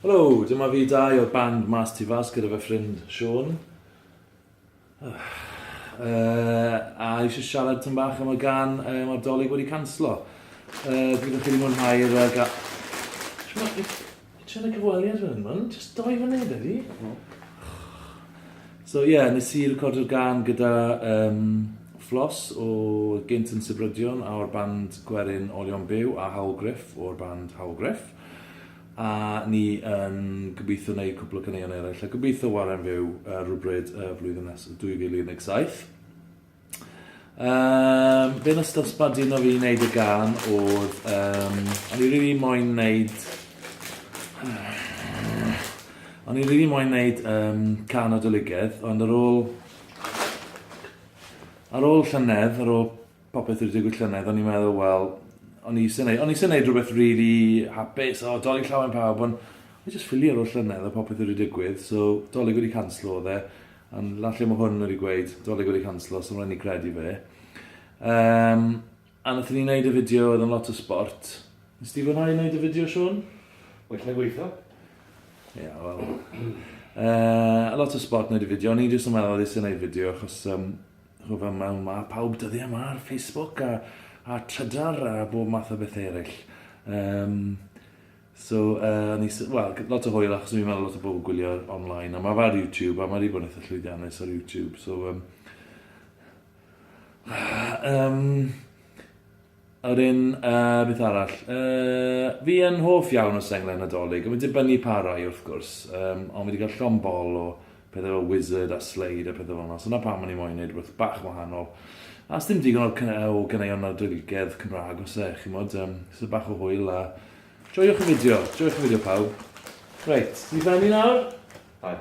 Helo, dyma fi Dai o'r band Mas Tu Fas gyda fy ffrind Siôn. Uh, a eisiau siarad tyn bach am y gan uh, mae'r dolyg wedi canslo. Uh, Dwi'n chi wedi mwynhau'r uh, ga... Ti'n y cyfweliad fan hyn, man? Just doi fan hyn, ydi? So ie, yeah, nes i recordio'r gan gyda um, Floss o gynt yn Sibrydion a o'r band Gwerin Olion Byw a Hawl Griff o'r band Hawl Griff. A ni yn gobeithio wneud cwpl o caneuon eraill a gobeithio ware'n fyw uh, rhywbryd y uh, flwyddyn nes 2017. Um, be nath sbarduno fi i wneud y gan oedd... Um, o'n i rili moyn wneud... O'n i rili moyn wneud um, can adolygaeth, ond ar ôl... Ar ôl llynedd, ar ôl popeth wedi digwydd llynedd, o'n i'n meddwl, wel, o'n i eisiau gwneud, o'n i eisiau gwneud rhywbeth really hapus, o, Dolig llawen pawb, ond o'n i just ffili ar ôl llynedd a popeth wedi digwydd, so Dolig wedi canslo oedd e, ond lan lle mae hwn wedi gweud, Dolig wedi canslo, so mae'n rhaid ni credu fe. Um, a nathon ni wneud y fideo, oedd yn lot o sport. Nes ti fwynhau wneud y fideo, Siôn? Well na gweithio. Ie, yeah, wel... Uh, a lot o sport wneud y fideo. O'n i'n jyst yn meddwl oedd eisiau wneud fideo achos um, Ch'mo' fel ma' ma' pawb dyddie 'ma ar Facebook a a Trydar a bob math o bethe eryll. Yym so yy o'n i s- wel g- lot o hwyl achos o'n i'n meddwl lot o bobl gwylio online a ma' fe ar YouTube a ma' 'di bod yn itha llwyddiannus ar YouTube so yym yym A wedyn, uh, beth arall? Uh, fi yn hoff iawn o senglau Nadolig, a mae'n dibynnu pa rai wrth gwrs, um, ond fi wedi cael llon bol o pethau fel Wizard a Slade a pethau fel yna, so na pam o'n i moyn neud rhywbeth bach wahanol. A sdim digon o, o ganeuon Nadoligedd Cymraeg os e, chi'n modd, um, so bach o hwyl a joiwch y fideo, joiwch y fideo pawb. Reit, ni benni nawr? Hai.